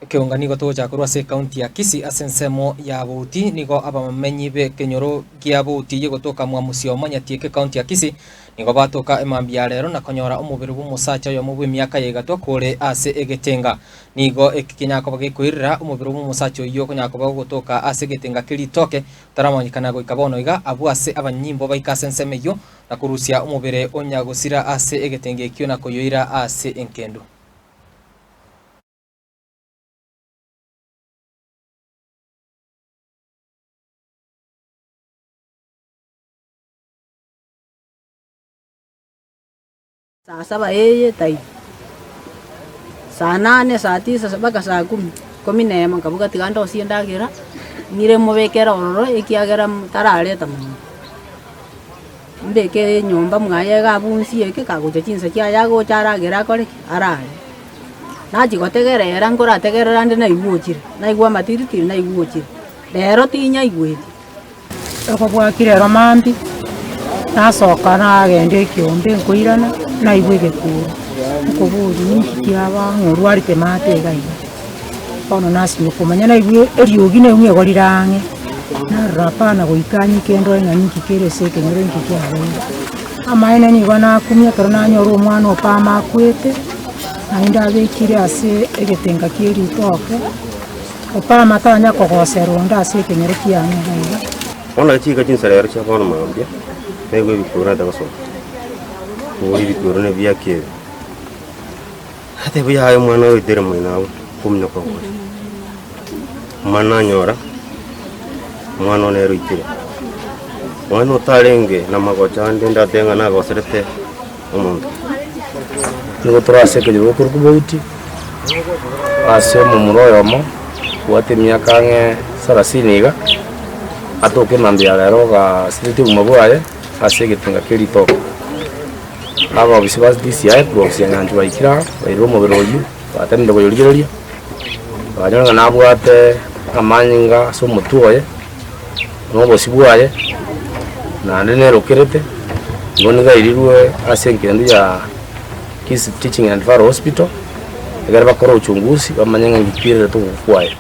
Ekeonga nigo togochaka korwa ase ekaunti ya Kisii ase ensemo ya Bouti. Nigo abamenyi b'ekenyoro gia Bouti yegotoka mwa Musioma Nyatieke ekaunti ya Kisii nigo batoka emambia ya rero na konyora omobere bw'omosacha oyomo bw'emiaka ya igatwa kore ase egetenga. Nigo eki kenyara koba gekoirera omobere bw'omosacha oyio okonyara koba ogotoka ase egetenga keria ritoke otaramanyekana goika bono iga abwo ase abanyanyimbo baika ase ensemo eyio na korusia omobere onya gosira ase egetenga ekio na koyoira ase enkendu. Saa saba eye taiyo, saa nane, saa tisa mpaka saa kumi, kumi na emo nkaboka tiga ndosie endagera, ng'ire mobekere ororo ekiagera tarareta mono. Mbeke enyomba mwaye iga abwo nsieke kagocha chinsa chiaye agocha aragere akore ki? Arare. Nachia gotegerera nkorategerera ande naigwa ochire, naigwa amatiritiri naigwa ochire, rero tinyaigweti. Ekobwakire ero mambia, nasoka nagenda ekiombe nkoirana, naigwa egekuro, nkoboria ninki kiaba ng'a orwarete maate iga iga. Bono nasinywa komanya naigwa eriogi naigwa ng'a igo rire ang'e, narora hapana goika nyike ndore ng'a ninki kere ase ekenyoro ninki kiabeire. Amaene nigo nakumia ekero nanyora omwana opama akwete, naende abekire ase egetenga kia eritoke. Opama tanya kogosera onde ase ekenyoro kiane iga iga. Bono chiika chinsa rero chia bono mambia, naigwe ebikuro nate gosoka, boria ebikuro nebiaki ebi. Nateba yaya omwana oyo oitere moino abwo, kominyoka gocha. Omwana nanyora, omwana one ere oitire. Omwana otarenge na magocho ande ndatebe ng'a nagoserete omonto. Nigo tore ase ekenyoro gokorokwa Bouti, ase omomura oyomo obwate emiaka ang'e sarasini iga, atoke emambia ya rero ogasireti obogima bwaye ase egetinga kia ritoke. Abaofisi ba DCI korwa ofisi ya Nyanchwa baikire aa, bairire omobere oyio, batemire koyorigereria, bakanyora ng'a nabwate amanyinga ase omotwe oye, na obosio bwaye, naende nerokerete, igo nigo airirwe ase engendu ya Kisii Teaching and Referral Hospital, ekero bakore uchunguzi bamanye ng'a inki kererete ogokwa kwaye.